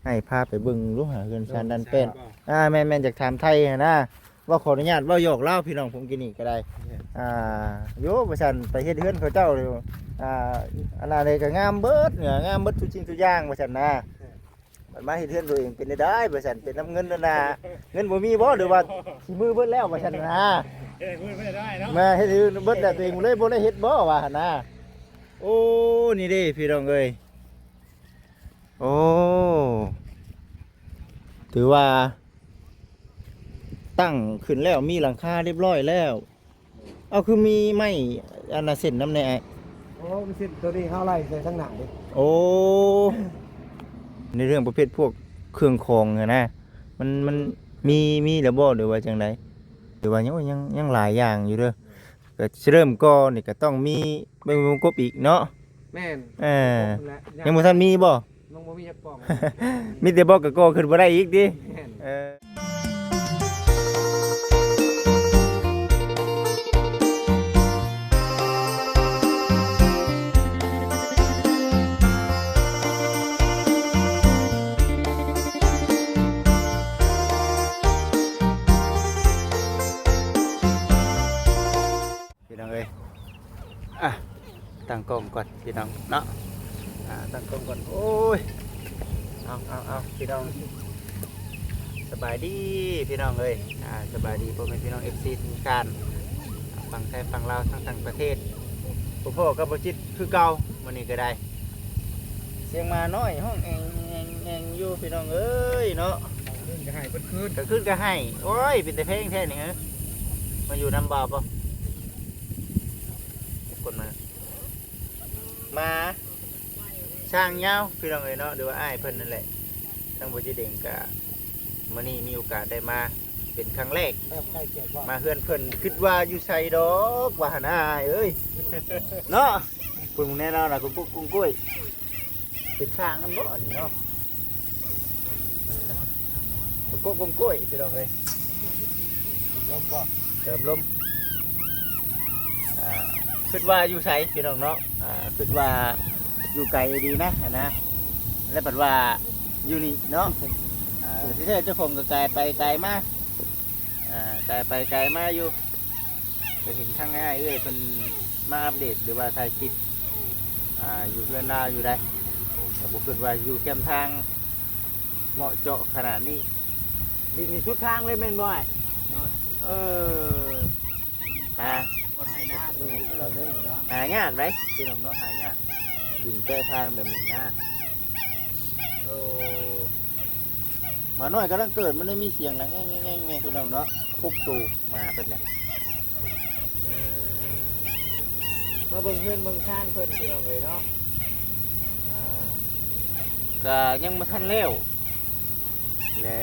ໃຫ້ພາໄປເບິ່ງດູຫາເຮືອນຊານດ້ານແປ້ນ. ເອີ ແມ່ນໆ ຢາກຖາມໄຖ່ຫັ້ນນະ. ເວົ້າຂໍອະນຸຍາດເວົ້າຫຍອກລາວພີ່ນ້ອງ ຜົມກິນນີ້ກໍໄດ້. ແມ່ນ ອ່າ ໂຍ ວ່າຊັ້ນ ໄປເຮັດເຮືອນເຂົາເຈົ້ານີ້ ອ່າ ອັນນັ້ນນີ້ກໍງາມເບິດ ເໜືອງາມເບິດທຸກສິ່ງທຸກຢ່າງວ່າຊັ້ນນະ. ແມ່ນ ບັດມາເຮັດເຮືອນຕົວເອງເປັນໄດ້ ວ່າຊັ້ນ ເປັນນຳເງິນນັ້ນນະ ເງິນບໍ່ມີບໍ່ ຫຼືວ່າສີມືເບິດແລ້ວວ່າຊັ້ນນະ. ເຮັດເຮືອນບໍ່ໄດ້ເນາະ ມາເຮັດເຮືອນເບິດແລ້ວ ຕົວເອງເລີຍບໍ່ໄດ້ເຮັດບໍ່ວ່າຫັ້ນນະ. ໂອ້ ນີ້ເດ້ພີ່ນ້ອງເອີຍ ໂອ້ ຖືວ່າຕັ້ງຂຶ້ນແລ້ວ ມີຫຼັງຄາຮຽບຮ້ອຍແລ້ວ. ເອົາ ຄືມີໄມ້ອັນນະເສັ້ນນຳແດ່ອ້າຍ? ໂອ້ ມັນເສັ້ນຕົວນີ້ເຮົາໄລ່ໃສ່ທາງໜ້າເດ້. ໂອ້ ໃນເລື່ອງປະເພດພວກເຄື່ອງຂອງຫັ້ນນະ ມັນ ມັນມີ ມີແລ້ວບໍ່ ຫຼືວ່າຈັ່ງໃດ? ຫຼືວ່າຍັງ ຍັງ ຍັງຫຼາຍຢ່າງຢູ່ເດີ. ກໍຊິເລີ່ມກໍ່ນີ້ກໍຕ້ອງມີເບິ່ງວົງກົບອີກເນາະ. ແມ່ນ ເອີ ຍັງບໍ່ທັນມີບໍ່? ຍັງບໍ່ມີຈັກປ່ອງ ມີແຕ່ບລັອກກໍກໍ່ຂຶ້ນບໍ່ໄດ້ອີກຕິ? ແມ່ນ ເອີ ພີ່ນ້ອງເອີຍ ອ່ະ ຕັ້ງກ້ອງກ່ອນພີ່ນ້ອງເນາະ ອ່າ ຕັ້ງກ້ອງກ່ອນ. ໂອ້ຍ ເອົາ ເອົາ ເອົາ ພີ່ນ້ອງ ສະບາຍດີພີ່ນ້ອງເອີຍ ອ່າ ສະບາຍດີພໍ່ແມ່ພີ່ນ້ອງ ເອັຟຊີ ທຸກທ່ານ ຝັ່ງໄທຝັ່ງລາວ ທັງຕ່າງປະເທດ. ບໍ່ພໍ້ກັບບໍ່ຈິດຄືເກົ່າ ມື້ນີ້ກໍໄດ້ ສຽງໝານ້ອຍຮ້ອງແອງແອງແອງຢູ່ພີ່ນ້ອງເອີຍເນາະ. ກາງຄືນກໍໄຫ້ເບິດຄືນ ກາງຄືນກໍໄຫ້. ໂອ້ຍ ເປັນຕາແພງແທ້ນີ້ເຮີ ມາຢູ່ນຳບ່າວບໍ່? ຄົນມາ ມາ ຊ່າງຍາວພີ່ນ້ອງເອີຍເນາະ ຫຼືວ່າອ້າຍເພິ່ນນັ້ນແຫຼະ ທາງບໍ່ຈິດເອງກະ ມື້ນີ້ມີໂອກາດໄດ້ມາເປັນຄັ້ງແລກ ມາເຮືອນເພິ່ນ ຄິດວ່າຢູ່ໃສດອກວ່າຫັ້ນນາອ້າຍເອີຍ ເນາະ. ເພິ່ນແນ່ນອນນະ ກຸ້ງກຸ້ຍ ເປັນຊ່າງນັ້ນບໍ່ອັນນີ້ເນາະ? ໂກໂກ້ໂກໂກ້ຍ ພີ່ນ້ອງເອີຍ ລົມບໍ່? ເຕີມລົມ ອ່າ ຄິດວ່າຢູ່ໃສພີ່ນ້ອງເນາະ ອ່າ ຄິດວ່າຢູ່ໄກດີນະຫັ້ນນະ ແລ້ວບັດວ່າຢູ່ນີ້ເນາະ ອ່າ ທີ່ແທ້ເຈົ້າຂອງກໍກາຍໄປກາຍມາ ອ່າ ກາຍໄປກາຍມາຢູ່ ກໍເຫັນທາງອ້າຍເອື້ອຍເພິ່ນມາອັບເດດ ຫຼືວ່າຖ່າຍຄລິບ ອ່າ ຢູ່ເຮືອນລາວຢູ່ໃດ ກໍບໍ່ຄິດວ່າຢູ່ແຄມທາງເໝາະເຈາະຂະໜາດນີ້. ດິນນີ້ສຸດທາງເລີຍແມ່ນບໍ່ອ້າຍ? ໂດຍ ເອີ ຫາ ບໍ່ໄດ້ນາ ເອີ ຫາຍາກໃດ໋ ພີ່ນ້ອງເນາະ ຫາຍາກ ດິນແປະທາງແບບນີ້ນາ. ໂອ້ ໝານ້ອຍກຳລັງເກີດ ມັນໄດ້ມີສຽງດັງແງ່ງໆໆ ພີ່ນ້ອງເນາະ ຫົກໂຕ ໝາເພິ່ນນະ. ເອີ ມາເບິ່ງເຮືອນເບິ່ງຊານເພິ່ນ ພີ່ນ້ອງເອີຍເນາະ ອ່າ ກະຍັງບໍ່ທັນແລ້ວ ແລະ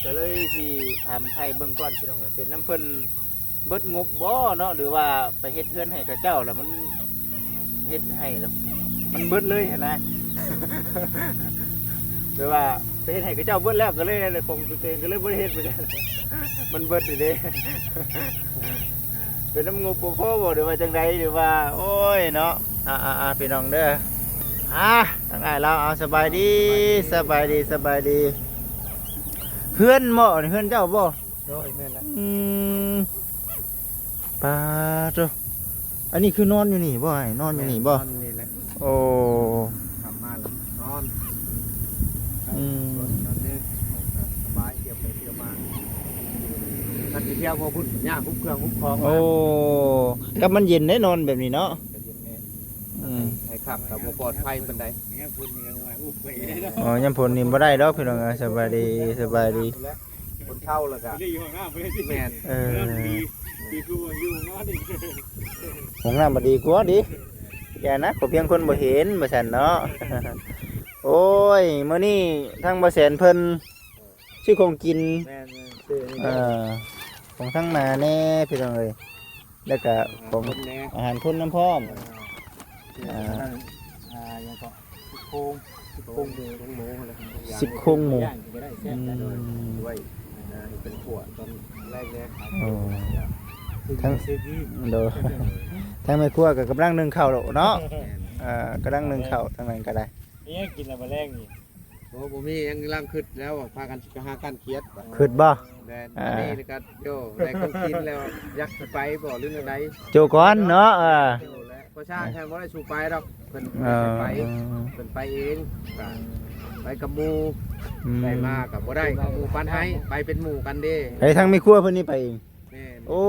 ກະເລີຍຊິຖາມໄຖ່ເບິ່ງກ່ອນ ພີ່ນ້ອງເອີຍ ເປັນນຳເພິ່ນ ເບິດງົບບໍ່ເນາະ ຫຼືວ່າໄປເຮັດເຮືອນໃຫ້ເຂົາເຈົ້າແລ້ວມັນເຮັດໃຫ້ແລ້ວມັນເບິດເລີຍຫັ້ນນະ ແບບວ່າໄປເຮັດໃຫ້ເຂົາເຈົ້າເບິດແລ້ວ ກໍເລີຍຂອງຕົວເອງກໍເລີຍບໍ່ໄດ້ເຮັດ ມັນເບິດນີ້ເດ້ ເປັນນຳງົບບໍ່ພໍບໍ່ ຫຼືວ່າຈັ່ງໃດ ຫຼືວ່າ ໂອ້ຍເນາະ ອ່າໆໆ ພີ່ນ້ອງເດີ ອ່າ ທາງອ້າຍລາວ ເອົາ ສະບາຍດີ ສະບາຍດີ ສະບາຍດີ ເຮືອນບໍ່ ເຮືອນເຈົ້າບໍ່? ໂດຍ ແມ່ນແຫຼະ ອືມ ປາໂຕ ອັນນີ້ຄືນອນຢູ່ນີ້ບໍ່ອ້າຍ? ນອນຢູ່ນີ້ບໍ່? ແມ່ນ ນອນນີ້ແຫຼະ ໂອ້ ກັບມາແລ້ວນອນ ອືມ ນອນນີ້ ສະບາຍ ທ່ຽວໄປທ່ຽວມາ ຄັນຊິທ່ຽວພໍພຸ້ນຍາກ ຮຸບເຄື່ອງຮຸບຂອງ ໂອ້ ກັບມັນເຢັນເດ້ ນອນແບບນີ້ເນາະ ກໍເຢັນແດ່ ອືມ ໃຫ້ຂັບກໍບໍ່ປອດໄພປານໃດ ຍາມຝົນນີ້ກໍວ່າອຸບໄປໄດ້ເນາະ ອໍ ຍາມຝົນນີ້ບໍ່ໄດ້ດອກ ພີ່ນ້ອງເອີຍ ສະບາຍດີ ສະບາຍດີ ຄົນເຖົ້າແລ້ວກະ ບໍ່ໄດ້ຢູ່ຫ້ອງນ້ຳ ບໍ່ໄດ້ ແມ່ນ ເອີ ດີ ດີກວ່າຢູ່ຫ້ອງນອນອີກ ຫ້ອງນ້ຳມັນດີກວ່າຕິ ຢ່ານະ ຂໍພຽງຄົນບໍ່ເຫັນ ວ່າຊັ້ນເນາະ ໂອ້ຍ ມື້ນີ້ທາງບໍ່ແສນເພິ່ນ ຊື້ຂອງກິນ ແມ່ນໆ ຊື້ນີ້ ເອີ ຂອງທາງໜ້າແດ່ ພີ່ນ້ອງເອີຍ ແລ້ວກະຂອງ ອາຫານຄົນນຳພ້ອມ ອ່າ ອ່າ ຫຍັງເກາະ ຊີ້ໂຄງ ຊີ້ໂຄງໝູ ຊີ້ໂຄງໝູ ຊີ້ໂຄງໝູ ຍ່າງກິນກໍໄດ້ ແຊບ ອືມ ໄວ້ ອ່າ ເປັນຂົ້ວຕອນແລງແດ່ ໂອ້ ທາງ ໂດຍ ທາງແມ່ຄົວກໍກຳລັງໜຶ້ງເຂົ້າເນາະ ແມ່ນ ເອີ ກຳລັງໜຶ້ງເຂົ້າ ທາງນັ້ນກໍໄດ້ ມີຫຍັງກິນລະມື້ແລງນີ້? ໂອ້ ບໍ່ມີຫຍັງ ກຳລັງຄິດແລ້ວ ພາກັນຊິໄປຫາການຂຽດ ຄິດບໍ່? ແມ່ນ ອ່າ ອັນນີ້ກໍໂຍ ໄດ້ຂອງກິນແລ້ວ ຢາກຊິໄປບໍ່ ຫຼືແນວໃດ? ໂຈກ່ອນເນາະ ເອີ ໂຈແຫຼະ ພໍ່ຊ້າງ ເອີ ແທ້ບໍ່ໄດ້ສູ່ໄປດອກ ເພິ່ນ ເອີ ໄປ ເອີ ເພິ່ນໄປເອງ ກໍໄປກັບໝູ່ ອືມ ໄດ້ມາກໍບໍ່ໄດ້ ໝູ່ປັນໃຫ້ ໄປເປັນໝູ່ກັນເດ້ ໄປທາງແມ່ຄົວເພິ່ນນີ້ໄປເອງ. ແມ່ນ ໂອ້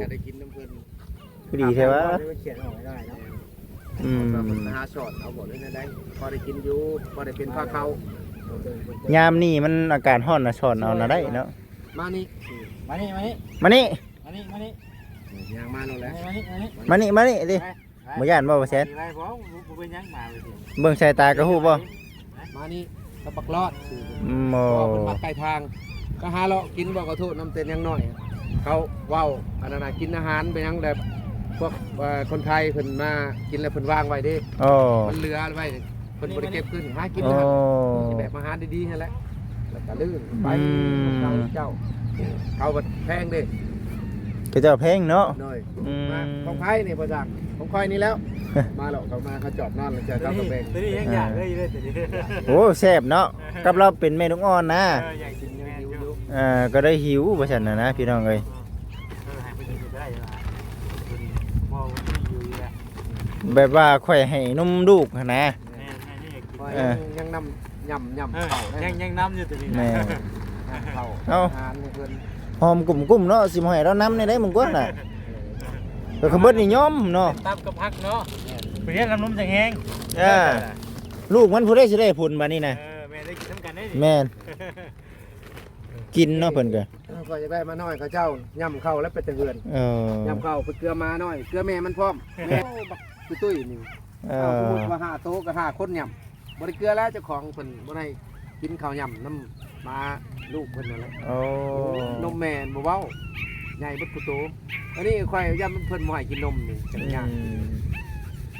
ກໍໄດ້ກິນນຳເພິ່ນ ຄືດີແທ້ວະ ຂຽນອອກໃຫ້ໄດ້ເນາະ ອືມ ເພິ່ນໄປຫາສອນເອົາບໍ່ ຫຼືແນວໃດ ພໍໄດ້ກິນຢູ່ ພໍໄດ້ເປັນພາເຂົ້າ ຍາມນີ້ມັນອາກາດຮ້ອນນະ ສອນເອົານະໄດ້ເນາະ ມານີ້ ມານີ້ ມານີ້ ມານີ້ ມານີ້ ມານີ້ ມານີ້ ຍ່າງມາໂລດແຫຼະ ມານີ້ ມານີ້ ມານີ້ ມານີ້ຕິ ບໍ່ຢ້ານບໍ່ ບໍ່ແຊນ ໄປບໍ່ ບໍ່ເປັນຫຍັງ ມາໄປຕິ ເບິ່ງສາຍຕາກໍຮູ້ບໍ່ ມານີ້ກັບບັກລອດ ອືມ ເພາະວ່າເພິ່ນມັກໃກ້ທາງ ໄປຫາເລາະກິນບໍ່ ຂໍໂທດນຳແຕ່ຍັງນ້ອຍ ເຂົາເວົ້າອັນນັ້ນນະ ກິນອາຫານໄປຫຍັງແບບ ພວກ ເອີ ຄົນໄທເພິ່ນມາກິນແລ້ວເພິ່ນວາງໄວ້ເດ້ ໂອ້ ມັນເຫຼືອໄວ້ ເພິ່ນບໍ່ໄດ້ເກັບຄືນ ຫາກິນ ໂອ້ ແບບອາຫານດີໆຫັ້ນແຫຼະ ແລ້ວກໍລື່ນໄປ ອືມ ຂອງເຂົາເຈົ້າ ເຂົາບັດແພງເດ້ ເຂົາເຈົ້າແພງເນາະ ໂດຍ ອືມ ມາຂອງໃຜນີ້ພໍ່ຊ້າງ ຂອງຂ້ອຍນີ້ແລ້ວ ມາແລ້ວ ເຂົາມາ ເຂົາຈອດນອນແລ້ວ ເຈົ້າກໍແບ່ງ ຕົວນີ້ຍັງຢາກເລີຍ ຕົວນີ້ ໂອ້ ແຊບເນາະ ກັບລາວເປັນແມ່ລູກອ່ອນນະ ເອີ ຢາກກິນ ຍັງຫິວຢູ່ ເອີ ກໍໄດ້ຫິວວ່າຊັ້ນນະ ພີ່ນ້ອງເອີຍ ເອີ ໃຫ້ເພິ່ນກິນກໍໄດ້ວ່າ ຕົວນີ້ບໍ່ ບໍ່ຢູ່ແລ້ວ ແບບວ່າຂ້ອຍໃຫ້ນົມລູກຫັ້ນນະ ແມ່ນ ແມ່ນ ຍັງຢາກກິນ ເອີ ຍັງນຳ ຫຍ້ຳ ຫຍ້ຳເຂົ້າ ເອີ ຍັງ ຍັງນຳຢູ່ຕົວນີ້ ແມ່ນ ຫຍ້ຳເຂົ້າ ເອົ້າ ອາຫານໃຫ້ເພິ່ນ ຫອມກຸ້ມໆເນາະ ຊິບໍ່ໃຫ້ລາວນຳແນວໃດ ມຶງກວ່ານະ ເອີ ກໍຄືເບິດນິຍົມເນາະ ຕຳກັບຜັກເນາະ ແມ່ນ ໄປຮຽນນຳນົມຈັ່ງແຮງ ເອີ ລູກມັນຜູ້ໃດຊິໄດ້ຜົນບາດນີ້ນະ ເອີ ແມ່ນ ໄດ້ກິນນຳກັນເດ້ ແມ່ນ ກິນເນາະ ເພິ່ນກໍ ຂ້ອຍຢາກໄດ້ໝານ້ອຍ ເຂົາເຈົ້າຫຍ້ຳເຂົ້າແລ້ວໄປແຕ່ເຮືອນ ເອີ ຫຍ້ຳເຂົ້າໄປເກືອໝານ້ອຍ ເກືອແມ່ມັນພ້ອມ ແມ່ ໂອ້ ບັກຕຸ້ຍໆນີ້ ເອີ ເອົາ ສົມມຸດວ່າຫ້າໂຕກໍຫ້າຄົນຫຍ້ຳ ບໍ່ໄດ້ເກືອແລ້ວ ເຈົ້າຂອງເພິ່ນບໍ່ໄດ້ກິນເຂົ້າຫຍ້ຳນຳໝາລູກເພິ່ນນັ້ນແຫຼະ ໂອ້ ນົມແມ່ນບໍ່ເວົ້າ ໃຫຍ່ເບິດຄູ່ໂຕ ອັນນີ້ຂ້ອຍຢ້ານເພິ່ນບໍ່ໃຫ້ກິນນົມນີ້ ຈັກຍາກ ອືມ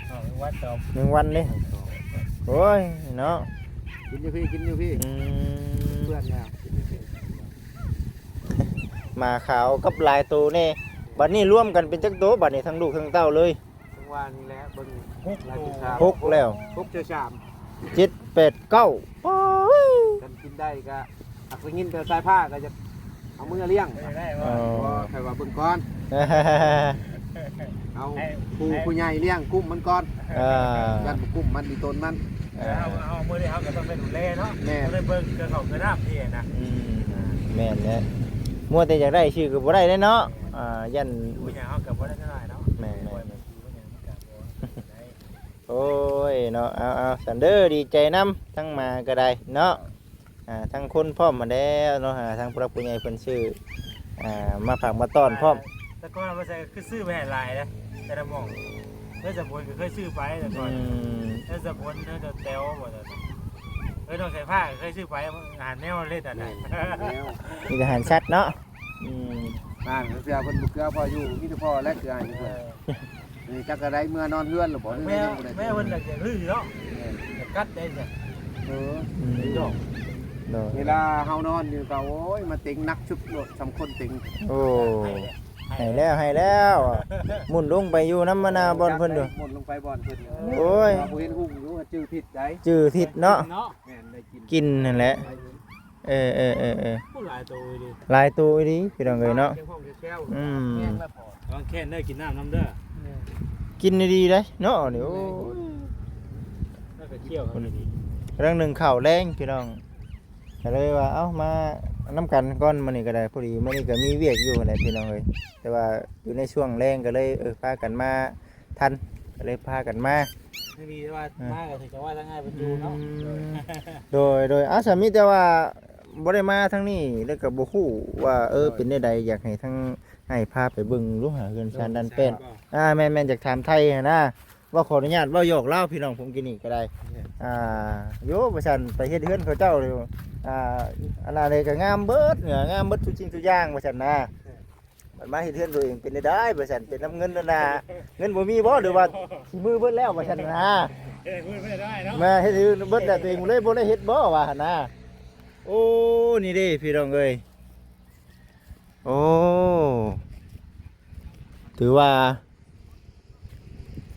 ເອົາວັດຕໍ່ ໜຶ່ງວັນເດ້ ໂອ້ຍເນາະ ກິນຢູ່ພີ້ ກິນຢູ່ພີ້ ອືມ ເພື່ອນແລ້ວ ກິນຢູ່ພີ້ ໝາຂາວກັບຫຼາຍໂຕແດ່ ບັດນີ້ລວມກັນເປັນຈັກໂຕ ບັດນີ້ທັງລູກທັງເຕົ້າເລີຍ ຈັ່ງວ່ານີ້ແຫຼະ ເບິ່ງຫົກ ລາຍ ໂຕ ທີ່ສາມ ຫົກແລ້ວ ຫົກ ເຈົ້າ ສາມ ເຈັດ ແປດ ເກົ້າ ໂອ້ຍ ຄັນກິນໄດ້ກໍ ຫາກໄດ້ຍິນແຕ່ສາຍຟ້າກໍຢາກເອົາເມືອລ້ຽງ ໄດ້ບໍ່ ເອີ ບໍ່ ຂ້ອຍວ່າເບິ່ງກ່ອນ ເອົາ ໃຫ້ ຜູ້ ໃຫ້ ຜູ້ໃຫຍ່ລ້ຽງກຸ້ມມັນກ່ອນ ເອີ ຢ້ານບໍ່ກຸ້ມມັນ ອີຕົນມັນ ເອີ ເຮົາ ເຮົາ ມື້ນີ້ເຮົາກໍຕ້ອງໄປດູແລເນາະ ແມ່ນ ຕ້ອງໄດ້ເບິ່ງເຄື່ອງເຂົ້າເຄື່ອງນ້ຳນີ້ນະ ອືມ ອ່າ ແມ່ນແຫຼະ ມົວແຕ່ຢາກໄດ້ຊື່ກໍບໍ່ໄດ້ເດ້ເນາະ ອ່າ ຢ້ານ ຜູ້ຫຍັງເຮົາກໍບໍ່ໄດ້ເທົ່າໃດເນາະ ແມ່ນໆ ໂອ້ຍເນາະ ເອົາໆ ຊັ້ນເດີ ດີໃຈນຳ ທັງໝາກໍໄດ້ເນາະ ອ່າ ທັງຄົນພ້ອມຫັ້ນແຫຼະເນາະ ອ່າ ທັງຜູ້ຫຼັກຜູ້ໃຫຍ່ເພິ່ນຊື້ ອ່າ ມາຝາກມາຕ້ອນພ້ອມ ແຕ່ກ່ອນວ່າໃສ່ຄືຊື້ໄປໃຫ້ຫຼາຍເດ້ ແຕ່ລະໝ່ອງ ເອີ ສະບຸນກໍເຄີຍຊື້ໄປແຕ່ກ່ອນ ອືມ ເອີ ສະບຸນ ເອີ ແຕ່ວ ບໍ່ ເອີ ນ້ອງສາຍຟ້າກໍເຄີຍຊື້ໄປ ອາຫານແມວເລີຍຕອນນັ້ນ ແມ່ນແລ້ວ ມີແຕ່ອາຫານສັດເນາະ ອືມ ອ່າ ເສືອເພິ່ນບໍ່ເກືອພໍຢູ່ ມີແຕ່ພໍແລະເກືອໃຫ້ເພິ່ນ ເອີ ນີ້ຈັກກະໄດ້ເມືອນອນເຮືອນຫຼືບໍ່ ຫຼື ແມ່ ຍັງບໍ່ໄດ້ ແມ່ເພິ່ນກໍຢາກຮື້ເນາະ ແມ່ນ ຢາກກັດໄດ້ຊະ ເອີ ອືມ ເວລາເຮົານອນຢູ່ກໍ ໂອ້ຍ ມາເຕັງໜັກສຸດໂລດ ສຳຄົນເຕັງ ໂອ້ ໃຫ້ແລ້ວ ໃຫ້ແລ້ວ ໝຸ່ນລົງໄປຢູ່ນຳມະນາບ່ອນເພິ່ນຢູ່ ໝຸ່ນລົງໄປບ່ອນເພິ່ນ ໂອ້ຍ ບໍ່ເຫັນຮຸ່ງຢູ່ ຈື່ຜິດໃດ ຈື່ຜິດເນາະ ເນາະ ແມ່ນ ໄດ້ກິນ ກິນນັ້ນແຫຼະ ເອີ ເອີ ເອີ ເອີ ໂອ້ ຫຼາຍໂຕອີ່ຫຼີ ຫຼາຍໂຕອີ່ຫຼີພີ່ນ້ອງເອີຍເນາະ ອືມ ລະວັງແຂ້ງເດີ ກິນນ້ຳນຳເດີ ແມ່ນ ກິນດີໆເດ້ເນາະ ນີ້ ໂອ້ຍ ແລ້ວກໍຂ້ຽວກັນດີ ກຳລັງໜຶ້ງເຂົ້າແລງພີ່ນ້ອງ ກໍເລີຍວ່າ ເອົ້າ ມານຳກັນກ່ອນ ມື້ນີ້ກໍໄດ້ ພໍດີມື້ນີ້ກໍມີວຽກຢູ່ຫັ້ນແຫຼະພີ່ນ້ອງເອີຍ ແຕ່ວ່າຢູ່ໃນຊ່ວງແລງກໍເລີຍ ເອີ ພາກັນມາ ທັນ ກໍເລີຍພາກັນມາ ຍັງດີທີ່ວ່າ ອ່າ ມາກໍຖືກກັບວ່າທາງອ້າຍເພິ່ນຢູ່ເນາະ ອືມ ໂດຍ ໂດຍ ເອົ້າ ສາມີ ແຕ່ວ່າບໍ່ໄດ້ມາທາງນີ້ ແລ້ວກໍບໍ່ຮູ້ວ່າ ເອີ ໂດຍ ເປັນແນວໃດ ຢາກໃຫ້ທາງອ້າຍພາໄປເບິ່ງດູຫາເຮືອນຊານ ເອີ ດ້ານແປ້ນ ເອີ ອ່າ ແມ່ນໆ ຢາກຖາມໄຖ່ຫັ້ນນະ ເວົ້າຂໍອະນຸຍາດເວົ້າຫຍອກລາວ ພີ່ນ້ອງ ຜົມກິນນີ້ກໍໄດ້ ແມ່ນ ອ່າ ໂຍ ວ່າຊັ້ນ ໄປເຮັດເຮືອນເຂົາເຈົ້າ ອ່າ ອັນນັ້ນນີ້ກໍງາມເບິດ ເໜືອງາມເບິດທຸກສິ່ງທຸກຢ່າງ ວ່າຊັ້ນນະ ເອີ ບັດມາເຮັດເຮືອນຕົວເອງເປັນໄດ້ ວ່າຊັ້ນ ເປັນນຳເງິນນັ້ນນະ ເງິນບໍ່ມີບໍ່ ຫຼືວ່າຂີ້ມືເບິດແລ້ວ ວ່າຊັ້ນນະ ເຮັດເຮືອນເບິດແລ້ວ ຕົວເອງເລີຍບໍ່ໄດ້ເຮັດບໍ່ ວ່າຫັ້ນນະ ໂອ້ ນີ້ເດ້ພີ່ນ້ອງເອີຍ ໂອ້ ຖືວ່າ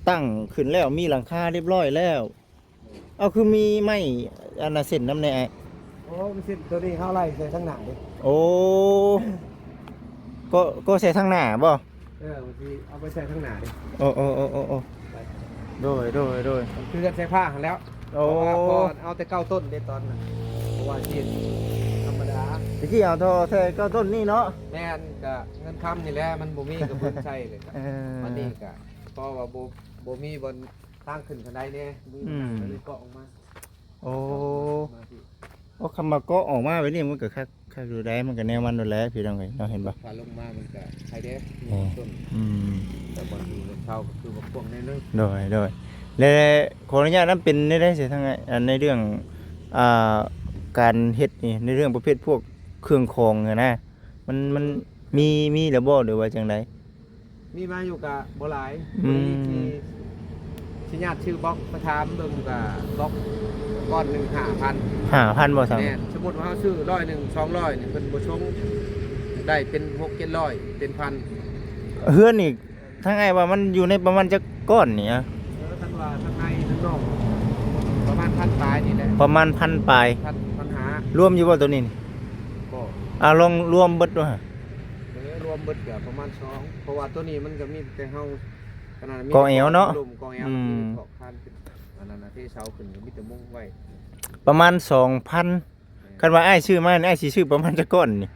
ຕັ້ງຂຶ້ນແລ້ວ ມີຫຼັງຄາຮຽບຮ້ອຍແລ້ວ ເອົາ ຄືມີໄມ້ອັນນ່າເສັ້ນນຳແດ່ອ້າຍ? ໂອ້ ມັນເສັ້ນໂຕນີ້ເຮົາໄລ່ໃສ່ທາງໜ້າເດ້. ໂອ້ ກໍ ກໍໃສ່ທາງໜ້າບໍ່? ເອີ ມັນຊິເອົາໄປໃສ່ທາງໜ້າເດ້. ໂອ້ ໂອ້ ໂອ້ ໂອ້ ໂອ້ ໄປ ໂດຍ ໂດຍ ໂດຍ ມັນຄືກັນໃສ່ຜ້າຫັ້ນແຫຼ້ວ. ໂອ້ ເພາະວ່າ ເພາະເອົາແຕ່ເກົ້າຕົ້ນເດ້ຕອນນັ້ນ ເພາະວ່າຊິທຳມະດາ ຕະກີ້ເອົາທໍ່ໃສ່ເກົ້າຕົ້ນນີ້ເນາະ. ແມ່ນ ກະເງິນຄຳນີ້ແຫຼະ ມັນບໍ່ມີກະເບິ່ງໃສ່ເລີຍ. ເອີ ບາດນີ້ກະ ເພາະວ່າບໍ່ ບໍ່ມີບ່ອນ ທາງຂຶ້ນເທົ່າໃດແດ່ ມີ ອືມ ມັນກໍເລີຍເກາະອອກມາ. ໂອ້ ມາທີ່ ໂອ້ ຄຳວ່າເກາະອອກມາແບບນີ້ມັນກໍຄັກ ຄັກຢູ່ໃດ໋ ມັນກໍແນວມັນໂລດແຫຼະພີ່ນ້ອງເອີຍເນາະ ເຫັນບໍ່? ພາລົງມາມັນກໍໄຄແດ່ ມີ ເອີ ຕົ້ນ ອືມ ແຕ່ບ່ອນຢູ່ເຊົາກໍຄືວ່າກວ້າງແນ່ໜຶ່ງ. ໂດຍ ໂດຍ ແລະ ຂໍອະນຸຍາດນຳ ເປັນແນວໃດເສຍທາງ ອັນ ໃນເລື່ອງ ອ່າ ການເຮັດນີ້ ໃນເລື່ອງປະເພດພວກເຄື່ອງຂອງຫັ້ນນະ ມັນ ມັນມີ ມີແລ້ວບໍ່ ຫຼືວ່າຈັ່ງໃດ? ມີມາຢູ່ກະບໍ່ຫຼາຍ ອືມ ພໍດີຊິ ຊິຍາດຊື້ບລັອກໄປຖາມເບິ່ງກະບລັອກກ້ອນໜຶ່ງຫ້າພັນ. ຫ້າພັນບໍ່ຊັ້ນ? ແມ່ນ ສົມມຸດວ່າເຮົາຊື້ຮ້ອຍໜຶ່ງ ສອງຮ້ອຍນີ້ ເພິ່ນບໍ່ສົ່ງ ໄດ້ເປັນຫົກເຈັດຮ້ອຍ ເປັນພັນ. ເຮືອນນີ້ ທາງອ້າຍວ່າມັນຢູ່ໃນປະມານຈັກກ້ອນນີ້ອະ? ເອີ ຄັນວ່າທາງໃນທາງນອກ ປະມານພັນປາຍນີ້ແຫຼະ. ປະມານພັນປາຍ ພັນ ພັນຫ້າ. ລວມຢູ່ບໍ່ໂຕນີ້? ບໍ່. ອ່າ ລອງລວມເບິດດູຫາ. ເອີ ລວມເບິດກະປະມານສອງ ເພາະວ່າໂຕນີ້ມັນກະມີແຕ່ເຮົາ ອັນນັ້ນ ມີ ກອງແອວເນາະ ກອງແອວ ອືມ ເທາະຄານຂຶ້ນ ອັນນັ້ນນະ ເທເສົາຂຶ້ນ ກະມີແຕ່ມຸງໄວ້ ປະມານສອງພັນ. ແມ່ນ ຄັນວ່າອ້າຍຊື້ມານີ້ ອ້າຍຊິຊື້ປະມານຈັກກ້ອນນີ້?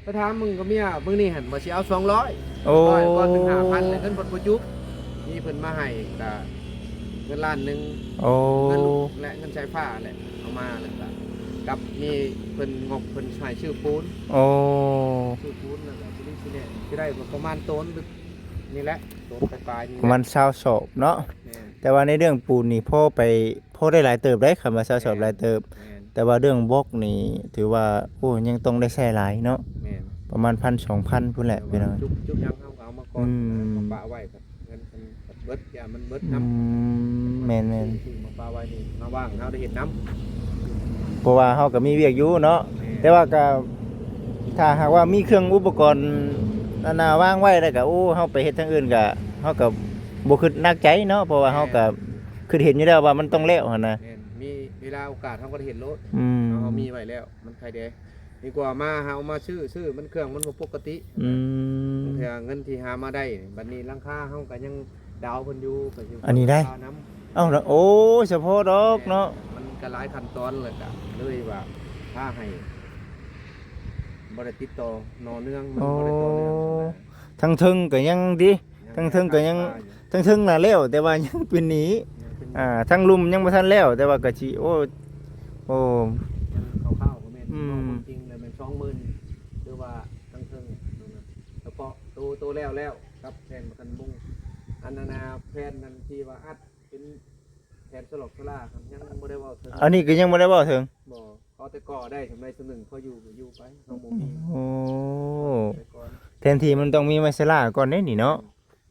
ໄປຖາມເບິ່ງກັບເມຍມື້ນີ້ຫັ້ນ ວ່າຊິເອົາສອງຮ້ອຍ. ໂອ້ ຮ້ອຍກ້ອນໜຶ່ງຫ້າພັນ ແລ້ວເງິນເພິ່ນບໍ່ຈຸບ ມີເພິ່ນມາໃຫ້ກະເງິນລ້ານໜຶ່ງ. ໂອ້ ເງິນລູກແລະເງິນສາຍຟ້າແຫຼະ ເອົາມາແລ້ວກະ ກັບມີເພິ່ນ ງົບເພິ່ນໃຫ້ຊື້ປູນ. ໂອ້ ຊື້ປູນແລ້ວກະຊິໄດ້ ຊິໄດ້ປະມານໂຕນ ນີ້ແຫຼະ ໂຕນປາຍໆນີ້ແຫຼະ ປະມານຊາວສອບເນາະ. ແມ່ນ ແຕ່ວ່າໃນເລື່ອງປູນນີ້ ພໍໄປ ພໍໄດ້ຫຼາຍເຕີບເດ້ ຄຳວ່າຊາວສອບ ແມ່ນ ຫຼາຍເຕີບ. ແມ່ນ ແຕ່ວ່າເລື່ອງບລັອກນີ້ ຖືວ່າ ໂອ້ ຍັງຕ້ອງໄດ້ໃຊ້ຫຼາຍເນາະ. ແມ່ນ ປະມານພັນ ສອງພັນພຸ້ນແຫຼະພີ່ນ້ອງ. ຈຸບ ຈຸບຫຍັງເຮົາກໍເອົາມາກ່ອນ ອືມ ມາປະໄວ້ ເງິນມັນເບິດ ຢ້ານມັນເບິດນຳ. ອືມ ແມ່ນໆ ຊື້ມາປະໄວ້ນີ້ ມາວາງໃຫ້ເຮົາໄດ້ເຮັດນຳ ເພາະວ່າເຮົາກໍມີວຽກຢູ່ເນາະ. ແມ່ນ ແຕ່ວ່າກໍ ຖ້າຫາກວ່າມີເຄື່ອງອຸປະກອນ ອັນນ່າ ວາງໄວ້ແລ້ວກໍ ໂອ້ ເຮົາໄປເຮັດທາງອື່ນກໍ ເຮົາກໍບໍ່ຄິດໜັກໃຈເນາະ ເພາະວ່າເຮົາກໍ ແມ່ນ ຄິດເຫັນຢູ່ແລ້ວວ່າມັນຕ້ອງແລ້ວຫັ້ນນະ. ແມ່ນ ມີເວລາໂອກາດເຮົາກໍໄດ້ເຮັດໂລດ. ອືມ ເຮົາ ເຮົາມີໄວ້ແລ້ວ ມັນໄຄແດ່ ດີກວ່າມາເຮົາມາຊື້ ຊື້ມັນເຄື່ອງມັນບໍ່ປົກກະຕິ. ອືມ ບາງເທື່ອເງິນທີ່ຫາມາໄດ້ ບັດນີ້ຫຼັງຄາເຮົາກໍຍັງດາວເພິ່ນຢູ່ ກໍຊິ ອັນນີ້ໄດ້ ລາຄານຳ. ເອົ້າ ໂອ້ ສະເພາະດອກເນາະ. ແມ່ນ ມັນກໍຫຼາຍຂັ້ນຕອນ ແລ້ວກໍເລີຍວ່າພາໃຫ້ບໍ່ໄດ້ຕິດຕໍ່ຕໍ່ເນື່ອງ ມັນ ໂອ້ ບໍ່ໄດ້ຕໍ່ເນື່ອງ. ທາງເທິງກໍຍັງຕິ ຍັງ ທາງເທິງກໍຍັງ ຄ້າງຄາຢູ່ ທາງເທິງນະແລ້ວ ແຕ່ວ່າຍັງເປັນໜີ້. ຍັງເປັນໜີ້ ອ່າ ທາງລຸ່ມຍັງບໍ່ທັນແລ້ວ ແຕ່ວ່າກໍຊິ ໂອ້ ໂອ້ ຍັງຄ່າວໆກໍແມ່ນ ອືມ ເວົ້າຄວາມຈິງແລ້ວແມ່ນສອງໝື່ນ ຫຼືວ່າທາງເທິງ ສະເພາະໂຕ ໂຕແລ້ວແລ້ວ ກັບແຜ່ນປະກັນມຸງ ອັນນັ້ນນະ ແຜ່ນນັ້ນທີ່ວ່າອັດເປັນແຜ່ນສະຫຼອກສະຫຼາ ຍັງບໍ່ໄດ້ເວົ້າເຖິງ. ອັນນີ້ກໍຍັງບໍ່ໄດ້ເວົ້າເຖິງ ບໍ່ ເອົາແຕ່ກໍ່ໄດ້ ສຳໄດ້ສ່ຳໜຶ່ງ ພໍຢູ່ກໍຢູ່ໄປ ເຮົາບໍ່ມີ. ໂອ້ ແຕ່ກ່ອນ ແທນທີ່ມັນຕ້ອງມີໄມ້ສະຫຼາກ່ອນເດ້ນີ້ເນາະ.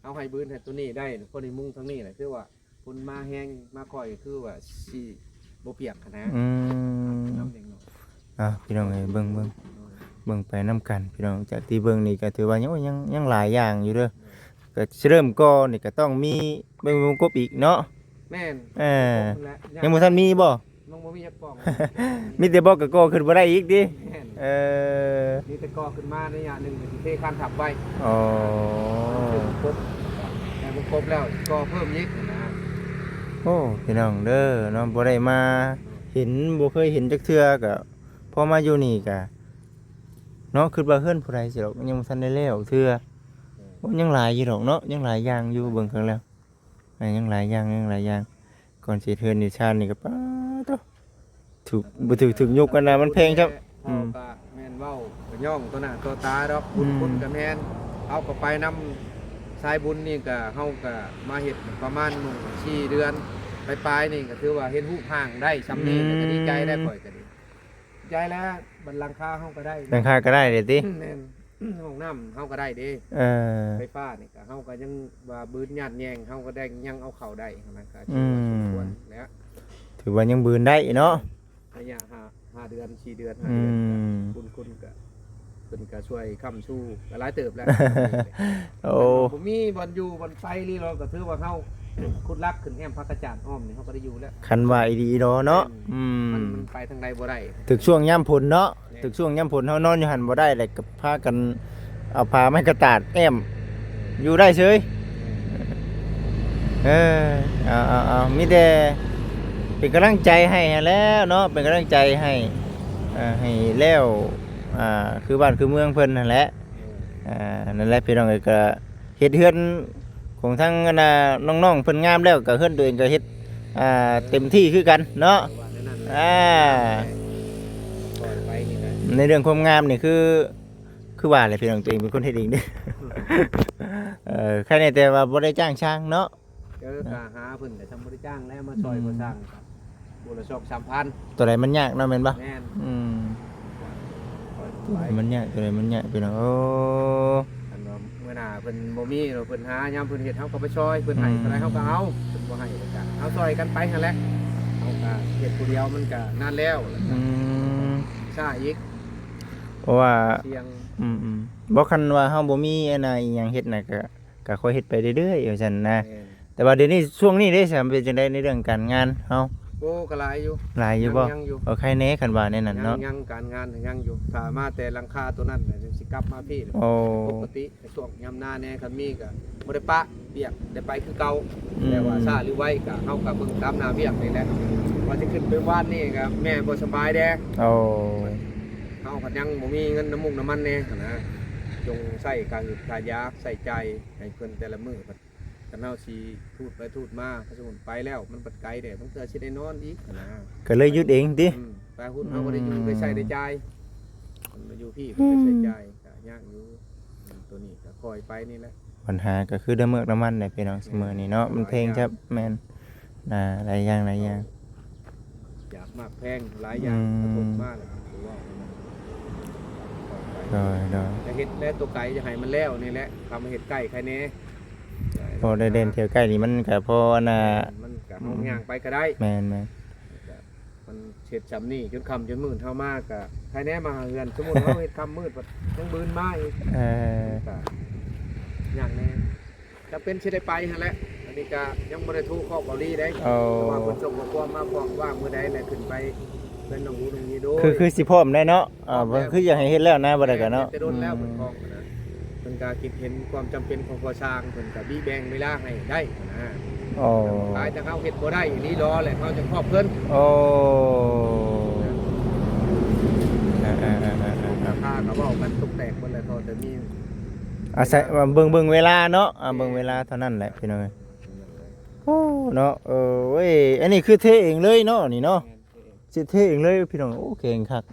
ເຮົາໃຫ້ບືນໃຫ້ໂຕນີ້ໄດ້ ພໍໄດ້ມຸງທາງນີ້ແຫຼະ ຄືວ່າຝົນມາແຮງມາຄ່ອຍ ຄືວ່າຊິບໍ່ປຽກຫັ້ນນະ. ອືມ ເອົາ ພີ່ນ້ອງເອີຍ ເບິ່ງ ເບິ່ງ ເບິ່ງໄປນຳກັນພີ່ນ້ອງ. ຈາກທີ່ເບິ່ງນີ້ກໍຖືວ່າຍັງ ໂອ້ຍ ຍັງ ຍັງຫຼາຍຢ່າງຢູ່ເດີ. ກໍຊິເລີ່ມກໍ່ນີ້ກໍຕ້ອງມີ ເບິ່ງວົງກົບອີກເນາະ. ແມ່ນ ເອີ ຍັງບໍ່ທັນມີບໍ່? ຍັງບໍ່ມີຈັກປ່ອງ ມີແຕ່ບລັອກກໍກໍ່ຂຶ້ນບໍ່ໄດ້ອີກຕິ? ແມ່ນ ເອີ ມີແຕ່ກໍ່ຂຶ້ນມາໄລຍະໜຶ່ງ ກໍຊິເທຄານທັບໄວ້. ອໍ ຄົບ ໃຫ້ມັນຄົບແລ້ວກໍ່ເພີ່ມອີກນະ. ໂອ້ ພີ່ນ້ອງເດີເນາະ ບໍ່ໄດ້ມາເຫັນ ບໍ່ເຄີຍເຫັນຈັກເທື່ອ ກໍພໍມາຢູ່ນີ້ກໍເນາະ ຄິດວ່າເຮືອນຜູ້ໃດຊິດອກ ຍັງບໍ່ທັນໄດ້ແລ້ວເທື່ອ. ແມ່ນ ໂອ້ ຍັງຫຼາຍຢູ່ດອກເນາະ ຍັງຫຼາຍຢ່າງຢູ່ ເບິ່ງເບິ່ງແລ້ວ ອ່າ ຍັງຫຼາຍຢ່າງ ຍັງຫຼາຍຢ່າງ ກ່ອນຊິເຮັດເຮືອນເຮັດຊານນີ້ກໍ ປາດໂທ້ ຖືກ ບໍ່ຖືກ ຖືກຍຸກກັນນະ ມັນແພງຊ້ຳ. ອືມ ເຮົາກໍແມ່ນເວົ້າກໍຍ້ອງຕໍ່ໜ້າຕໍ່ຕາດອກ ບຸນ ອືມ ຄຸນກໍແມ່ນ ເຮົາກໍໄປນຳສາຍບຸນນີ້ ກໍເຮົາກໍມາເຮັດປະມານໜຶ່ງ ສີ່ເດືອນປາຍໆນີ້ ກໍຖືວ່າເຫັນຮູບຮ່າງໄດ້ຊ່ຳນີ້ ອືມ ກໍດີໃຈແລ້ວ ຂ້ອຍກໍດີໃຈແລ້ວ. ບັດຫຼັງຄາເຮົາກໍໄດ້ ຫຼັງຄາກໍໄດ້ເດ້ຕິ? ແມ່ນ ຫ້ອງນ້ຳເຮົາກໍໄດ້ເດ້. ເອີ ໄຟຟ້ານີ້ ກໍເຮົາກໍຍັງວ່າບືນຍາດແຍງ ເຮົາກໍໄດ້ ຍັງເອົາເຂົ້າໄດ້ຫັ້ນນະ ກໍ ອືມ ຖືວ່າສົມຄວນແລ້ວ ຖືວ່າຍັງບືນໄດ້ເນາະ. ໄລຍະຫ້າ ຫ້າເດືອນ ສີ່ເດືອນ ຫ້າເດືອນ ອືມ ກໍບຸນຄຸນກໍ ເພິ່ນກໍຊ່ວຍຄ້ຳຊູກໍຫຼາຍເຕີບແລ້ວ. ໂອ້ ຄັນວ່າບໍ່ມີບ່ອນຢູ່ບ່ອນໄປນີ້ ເຮົາກໍຖືວ່າເຮົາ ຂຸດຫຼັກຂຶ້ນແອ້ມພາກກະຈານອ້ອມນີ້ ເຮົາກໍໄດ້ຢູ່ແລ້ວ. ຄັນວ່າອີ່ຫຼີອີ່ຫຼໍເນາະ. ແມ່ນ. ອືມ ມັນ ມັນໄປທາງໃດບໍ່ໄດ້. ຖືກຊ່ວງຍາມຝົນເນາະ. ແມ່ນ. ຖືກຊ່ວງຍາມຝົນ ເຮົານອນຢູ່ຫັ້ນບໍ່ໄດ້ ແລ້ວກໍພາກັນເອົາຜ້າໄມ້ກະຕາດແອ້ມ ຢູ່ໄດ້ເສີຍ. ແມ່ນ. ເອີ ເອົາໆໆ ມີແຕ່ເປັນກຳລັງໃຈໃຫ້ຫັ້ນແຫຼະເນາະ ເປັນກຳລັງໃຈໃຫ້ ເອີ ໃຫ້ແລ້ວ ອ່າ ຄືບ້ານຄືເມືອງເພິ່ນຫັ້ນແຫຼະ. ແມ່ນ. ອ່າ ນັ້ນແຫຼະພີ່ນ້ອງເອີຍ ກໍເຮັດເຮືອນຂອງທາງອັນນ່ານ້ອງໆເພິ່ນງາມແລ້ວ ກໍເຮືອນຕົວເອງກໍເຮັດ ອ່າ ເຕັມທີ່ຄືກັນເນາະ. ເອີ ວ່າແນວນັ້ນແຫຼະ. ອ່າ ປ່ອຍໄປນີ້ນະ ໃນເລື່ອງຄວາມງາມນີ້ຄື ຄືວ່າແຫຼະພີ່ນ້ອງ ຕົວເອງເປັນຄົນເຮັດເອງເດ້. ເອີ ໃຄແນ່ແຕ່ວ່າບໍ່ໄດ້ຈ້າງຊ່າງເນາະ. ເອີ ກະຫາເພິ່ນກະຊ່ຳບໍ່ໄດ້ຈ້າງແລ້ວ ມາຊ່ອຍ ອືມ ກໍ່ສ້າງກະມື້ລະສອງສາມພັນ. ຕົວໃດມັນຍາກເນາະ ແມ່ນບໍ່? ແມ່ນ. ອືມ ຄ່ອຍໄປ ຕົວໃດມັນຍາກ ຕົວໃດມັນຍາກ ພີ່ນ້ອງ. ໂອ້ ຄັນວ່າມື້ໜ້າເພິ່ນບໍ່ມີ ເພິ່ນຫາຍາມເພິ່ນເຮັດ ເຮົາກໍໄປຊ່ອຍ ເພິ່ນໃຫ້ ອືມ ເທົ່າໃດເຮົາກໍເອົາ ເພິ່ນບໍ່ໃຫ້ກໍເຮົາຊ່ອຍກັນໄປຫັ້ນແຫຼະ. ເຮົາກໍເຮັດຜູ້ດຽວມັນກໍນານແລ້ວ ອືມ ຊ້າອີກ ເພາະວ່າ ສ່ຽງ ອືມໆ ບໍ່ ຄັນວ່າເຮົາບໍ່ມີອັນນ່າອີ່ຫຍັງເຮັດນະ ກໍ ກໍຄ່ອຍເຮັດໄປເລື້ອຍໆ ວ່າຊັ້ນນະ. ແມ່ນ. ແຕ່ວ່າດຽວນີ້ ຊ່ວງນີ້ເດ້ ເປັນຈັ່ງໃດໃນເລື່ອງການງານເຮົາ? ໂອ້ ກໍຫຼາຍຢູ່. ຫຼາຍຢູ່ບໍ່? ຍັງຢູ່. ເອີ ໃຄແນ່ຄັນວ່າແນວນັ້ນເນາະ. ຍັງ ຍັງ ການງານຍັງຢູ່ ຖ້າມາແຕ່ຫຼັງຄາໂຕນັ້ນນະ ຈັ່ງຊິກັບມາພີ້. ໂອ້ ປົກກະຕິ ຊ່ວງຍາມໜ້າແນ່ ຄັນມີກໍບໍ່ໄດ້ປະວຽກ ໄດ້ໄປຄືເກົ່າ. ອືມ ແຕ່ວ່າຊ້າຫຼືໄວກໍ ເຮົາກໍເບິ່ງຕາມໜ້າວຽກນີ້ແຫຼະ. ວ່າຊິຂຶ້ນໄປວານນີ້ກໍແມ່ບໍ່ສະບາຍແດ່. ໂອ້ ເຮົາພັດຍັງບໍ່ມີເງິນນ້ຳມູກນ້ຳມັນແນ່ຫັ້ນນະ ຈົ່ງໃຊ້ຄ່າຫືດຄ່າຢາ ໃຊ້ຈ່າຍໃຫ້ເພິ່ນແຕ່ລະມື້. ຄັນເຮົາຊິທູດໄປທູດມາ ຖ້າສົມມຸດໄປແລ້ວມັນບັດໄກແດ່ ບາງເທື່ອຊິໄດ້ນອນອີກຫັ້ນນະ ກໍເລີຍຢຸດເອງຕິ. ອືມ ໄປພຸ້ນເຮົາບໍ່ໄດ້ຢູ່ ອືມ ໄດ້ໃຊ້ໄດ້ຈ່າຍ ມັນມາຢູ່ພີ້ເພິ່ນກໍໃຊ້ຈ່າຍ ອືມ ກໍຍາກຢູ່. ອືມ ໂຕນີ້ກໍຄ່ອຍໄປນີ້ແຫຼະ. ບັນຫາກໍຄືນ້ຳເມືອກນ້ຳມັນແຫຼະພີ່ນ້ອງ ຊຸມື້ນີ້ເນາະ ມັນແພງ ຫຼາຍຢ່າງ ຄັບ. ແມ່ນ. ອ່າ ຫຼາຍຢ່າງ ຫຼາຍຢ່າງ ຢາກມາກແພງຫຼາຍຢ່າງ ອືມ ກະທົບມາແລ້ວ ຄືເວົ້າ ໂດຍໆ ຈະເຮັດແລ້ວໂຕໄກ ຈະໃຫ້ມັນແລ້ວນີ້ແຫຼະ ທຳໃຫ້ເຮັດໃກ້ໃຄແນ່. ພໍໄດ້ເດີນທ່ຽວໃກ້ນີ້ ມັນກະພໍອັນນ່າ ມັນກະ ອືມ ເຮົາຍ່າງໄປກະໄດ້. ແມ່ນໆ ມັນເຮັດຊ່ຳນີ້ ຈົນຄ່ຳຈົນມືດ ເຮົາມາກະໃຄແນ່ ມາຫາເຮືອນ. ສົມມຸດເຮົາເຮັດຄ່ຳມືດ ບາດຍັງບືນມາອີກ ເອີ ມັນກະຍາກແນ່. ຈຳເປັນຊິໄດ້ໄປຫັ້ນແຫຼະ ອັນນີ້ກະຍັງບໍ່ໄດ້ໂທຂໍເກົາຫຼີເດ້. ໂອ້ ແຕ່ວ່າເພິ່ນສົ່ງຂໍ້ຄວາມມາບອກວ່າມື້ໃດແຫຼະ ຂຶ້ນໄປເຮືອນນ້ອງອູນ້ອງມີໂດຍ ຄື ຄືຊິພ້ອມໄດ້ເນາະ. ອ່າ ພ້ອມແລ້ວ ເພິ່ນຄືຢາກໃຫ້ເຮັດແລ້ວນະ ບໍ່ໄດ້ກະເນາະ. ແມ່ນ ແຕ່ດົນແລ້ວ ອືມ ເພິ່ນພ້ອມຫັ້ນນະ ເພິ່ນກະຄິດເຫັນຄວາມຈຳເປັນຂອງກໍ່ສ້າງ ເພິ່ນກະບີແບ່ງເວລາໃຫ້ໄດ້ຫັ້ນນະ. ໂອ້ ຫຼາຍແຕ່ເຮົາເຮັດບໍ່ໄດ້ອີ່ຫຼີຫຼໍແຫຼະ ເຮົາຈະຂອບເພິ່ນ. ໂອ້ ເອີໆໆໆໆ ລາຄາກະເວົ້າກັນຕົກແຕກໝົດແຫຼະ ພໍແຕ່ມີ ອາໄສວ່າເບິ່ງ ເບິ່ງເວລາເນາະ. ອ່າ ເບິ່ງເວລາເທົ່ານັ້ນແຫຼະພີ່ນ້ອງເອີຍ. ໂອ້ ເນາະ ເອີ ເອີຍ ອັນນີ້ຄືເທເອງເລີຍເນາະ ນີ້ເນາະ. ແມ່ນ ເທເອງ ຊິເທເອງເລີຍພີ່ນ້ອງ. ໂອ້ ເກັ່ງຄັກ.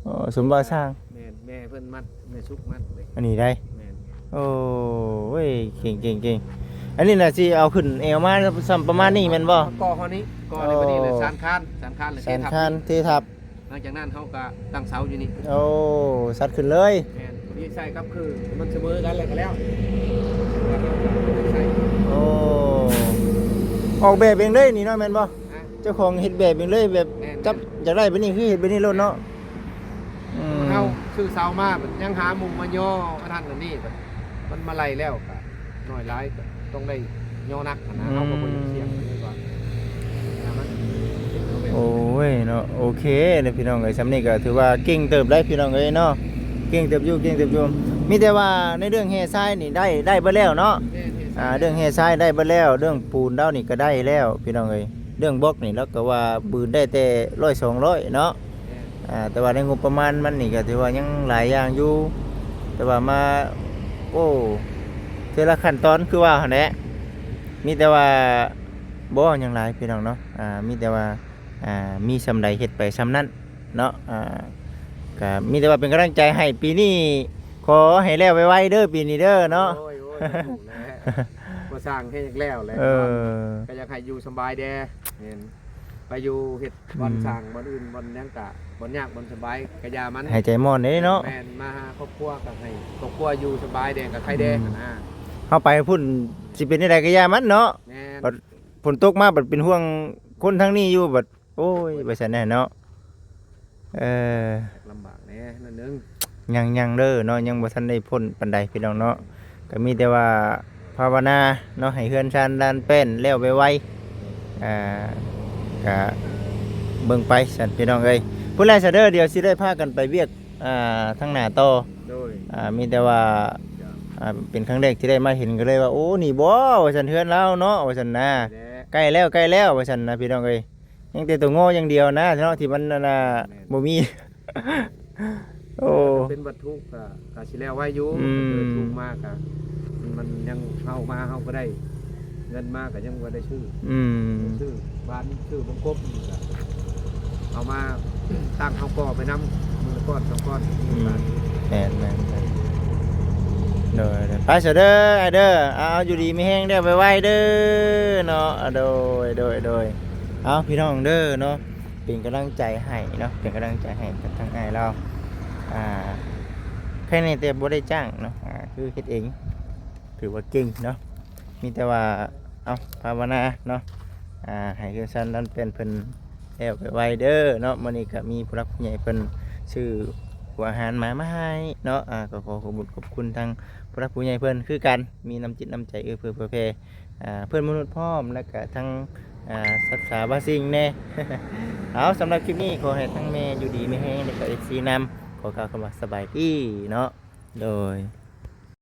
ເອີ ສົມວ່າຊ່າງ ແມ່ນ ແມ່ເພິ່ນມັດ ແມ່ສຸກມັດເລີຍ ອັນນີ້ໄດ໋. ແມ່ນ ໂອ້ຍ ເກັ່ງໆໆ. ອັນນີ້ນະຊິເອົາຂຶ້ນແອວມາ ສ່ຳປະມານນີ້ແມ່ນບໍ່? ກໍ່ເຮົານີ້ ກໍ່ໃນບັດນີ້ແຫຼະ. ໂອ້ ສານຄານ ສານຄານ ແລະ ສານຄານເທທັບ ຫຼັງຈາກນັ້ນເຮົາກະຕັ້ງເສົາຢູ່ນີ້. ໂອ້ ສັດຂຶ້ນເລີຍ. ແມ່ນ ພໍດີໃສ່ກັບຄືມັນສະເໝີກັນແລ້ວກະແລ້ວ. ໂອ້ ອອກແບບເອງເລີຍນີ້ເນາະ ແມ່ນບໍ່? ຮະ? ເຈົ້າຂອງເຮັດແບບເອງເລີຍ ແບບ ແມ່ນໆ ຈັບຢາກໄດ້ແບບນີ້ຄືເຮັດແບບນີ້ໂລດເນາະ. ອືມ ເຮົາຊື້ເສົາມາ ຍັງຫາໝູ່ມາຍໍອັນນັ້ນອັນນີ້ ມັນມາໄລ່ແລ້ວກະ ນ້ອຍຫຼາຍກໍຕ້ອງໄດ້ຍໍໜັກຫັ້ນນະ. ອືມ ເຮົາກໍບໍ່ຢາກສ່ຽງເລີຍວ່າ ໂອ້ຍເນາະ. ໂອເຄເດີພີ່ນ້ອງເອີຍ ຊ່ຳນີ້ກໍຖືວ່າເກັ່ງເຕີບໄດ໋ພີ່ນ້ອງເອີຍເນາະ. ເກັ່ງເຕີບຢູ່ ເກັ່ງເຕີບຢູ່. ມີແຕ່ວ່າໃນເລື່ອງແຮ່ຊາຍນີ້ໄດ້ ໄດ້ເບິດແລ້ວເນາະ. ແມ່ນ ແຮ່ຊາຍ ອ່າ ເລື່ອງແຮ່ຊາຍໄດ້ເບິດແລ້ວ ເລື່ອງປູນລາວນີ້ກໍໄດ້ແລ້ວພີ່ນ້ອງເອີຍ. ເລື່ອງບລັອກນີ້ລາວກໍວ່າບືນໄດ້ແຕ່ຮ້ອຍສອງຮ້ອຍເນາະ. ແມ່ນ ອ່າ ແຕ່ວ່າໃນງົບປະມານມັນນີ້ກໍຖືວ່າຍັງຫຼາຍຢ່າງຢູ່ ແຕ່ວ່າມາ ໂອ້ ເທື່ອລະຂັ້ນຕອນຄືວ່າຫັ້ນແຫຼະ. ມີແຕ່ວ່າບໍ່ຫຍັງຫຼາຍພີ່ນ້ອງເນາະ ອ່າ ມີແຕ່ວ່າ ອ່າ ມີຊ່ຳໃດເຮັດໄປຊ່ຳນັ້ນເນາະ. ອ່າ ກໍມີແຕ່ວ່າເປັນກຳລັງໃຈໃຫ້ ປີນີ້ຂໍໃຫ້ແລ້ວໄວໆເດີ ປີນີ້ເດີເນາະ. ໂອ້ຍ ໂອ້ຍ ບໍ່ທຸກແຫຼະ ກໍ່ສ້າງແຮງຢາກແລ້ວແຫຼະ. ເອີ ກໍຢາກໃຫ້ຢູ່ສະບາຍແດ່ ແມ່ນ ໄປຢູ່ເຮັດ ອືມ ບ່ອນສ້າງ ບ່ອນອື່ນ ບ່ອນຫຍັງກະ ບ່ອນຍາກ ບ່ອນສະບາຍກະຢ່າມັນ ໃຫ້ໃຈມ່ອນເດ້ເນາະ. ແມ່ນ ມາຫາຄອບຄົວກະໃຫ້ຄອບຄົວຢູ່ສະບາຍແດ່ ກະໄຄແດ່ ອືມ ຫັ້ນນະ. ເຮົາໄປພຸ້ນຊິເປັນຈັ່ງໃດກະຢ່າມັນເນາະ. ແມ່ນ ບັດຝົນຕົກມາບັດເປັນຫ່ວງຄົນທາງນີ້ຢູ່ ບັດ ໂອ້ຍ ວ່າຊັ້ນແດ່ເນາະ. ເອີ ລຳບາກແດ່ໜ້ອຍໜຶ່ງ. ຍັງ ຍັງເດີເນາະ ຍັງບໍ່ທັນໄດ້ພົ້ນປານໃດພີ່ນ້ອງເນາະ. ກໍມີແຕ່ວ່າ ພາວະນາເນາະ ໃຫ້ເຮືອນຊານລານແປ້ນແລ້ວໄວໆ ອ່າ ກະເບິ່ງໄປຊັ້ນພີ່ນ້ອງເອີຍ. ພຸ້ນແຫຼະຊະເດີ ດຽວຊິໄດ້ພາກັນໄປວຽກ ອ່າ ທາງໜ້າຕໍ່. ໂດຍ ອ່າ ມີແຕ່ວ່າ ອ່າ ເປັນຄັ້ງແລກທີ່ໄດ້ມາເຫັນ ກໍເລີຍວ່າ ໂອ້ ນີ້ບໍ່ ວ່າຊັ້ນ ເຮືອນລາວເນາະ ວ່າຊັ້ນນະ. ນີ້ແຫຼະ ໃກ້ແລ້ວ ໃກ້ແລ້ວ ວ່າຊັ້ນນະ ພີ່ນ້ອງເອີຍ. ຍັງແຕ່ຕົວງໍຢ່າງດຽວນະເນາະ ທີ່ມັນ ອັນນ່າ ແມ່ນ ບໍ່ມີ. ໂອ້ ເປັນວັດຖຸກະ ກະຊິແລ້ວໄວຢູ່. ອືມ ເອີ ຖືກມາກະ ມັນຍັງ ເຮົາມາເຮົາກໍໄດ້ເງິນມາ ກະຍັງບໍ່ໄດ້ຊື້. ອືມ ຊື້ບ້ານ ຊື້ວົງກົບ ກະເອົາມາຕັ້ງ ເຮົາກໍໄປນຳ ມື້ລະກ້ອນສອງກ້ອນ. ອືມ ແມ່ນໆໆ ໂດຍໆ ໄປຊະເດີ ອ້າຍເດີ. ເອົາ ຢູ່ດີມີແຮງເດີ ໄວໆເດີເນາະ. ໂດຍໆໆ ເອົາ ພີ່ນ້ອງເດີເນາະ ເປັນກຳລັງໃຈໃຫ້ເນາະ ເປັນກຳລັງໃຈໃຫ້ກັບທາງອ້າຍລາວ. ອ່າ ໃຄແນ່ແຕ່ບໍ່ໄດ້ຈ້າງເນາະ ອ່າ ຄືເຮັດເອງ ຖືວ່າເກັ່ງເນາະ. ມີແຕ່ວ່າ ເອົາ ພາວະນາເນາະ ອ່າ ໃຫ້ເຮືອນຊານລານແປ້ນເພິ່ນແລ້ວໄວໆເດີເນາະ. ມື້ນີ້ກະມີຜູ້ຫຼັກຜູ້ໃຫຍ່ເພິ່ນຊື້ອາຫານມາ ມາໃຫ້ເນາະ. ອ່າ ກໍຂໍຂອບຄຸນຂອບຄຸນທາງຜູ້ຫຼັກຜູ້ໃຫຍ່ເພິ່ນຄືກັນ ມີນ້ຳຈິດນ້ຳໃຈເອື້ອເຟື້ອເຜື່ອແຜ່ ອ່າ ເພື່ອນມະນຸດພ້ອມ ແລ້ວກະທັງ ອ່າ ສັດສາບາງສິ່ງແດ່. ເອົາ ສຳລັບຄລິບນີ້ ຂໍໃຫ້ທັງແມ່ຢູ່ດີມີແຮງ ແລ້ວກະເອັຟຊີນຳ ຂໍກ່າວຄຳວ່າສະບາຍດີເນາະ. ໂດຍ.